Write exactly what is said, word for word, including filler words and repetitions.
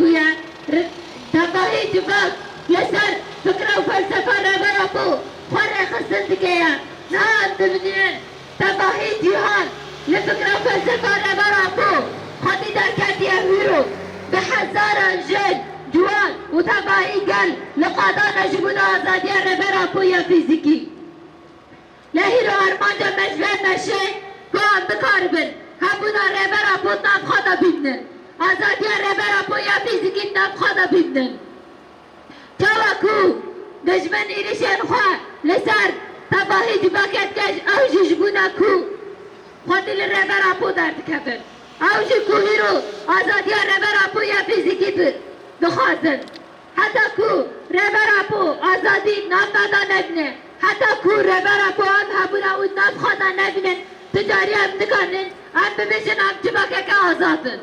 bûye. Re-, tevahî civak li ser fikra û felsefa Rêber Apo xwe rêxistin dike ye. Niha em dibînin tevahî cîhan li fikra û felsefa Rêber Apo xwedî derketiye. Hîro bi hezaran jin, ciwan û tevahî gel li qada ne ji bona azadiya Rêber Apo ya fîzîkî. Lê hîro armanca me ji ber meşe ku em bikaribin hebûna Rêber Apo di nav xwe de bibînin. Azadiya Rêber Apo ya fîzîkî di nav xwe de bibînin. Çawa ku dijmin êrişên xwe li ser tevahî civakê dike, ew jî ji bona ku xwedî li Rêber Apo derdikevin. Ew jî ku hîro azadiya Rêber Apo ya fîzîkî di-, dixwazin. Heta ku Rêber Apo azadî nav me de nebîne, heta ku Rêber Apo em hebûna wî nav xwe de nebînin, tu carî em nikarin em bibêjin em civakeke azad in.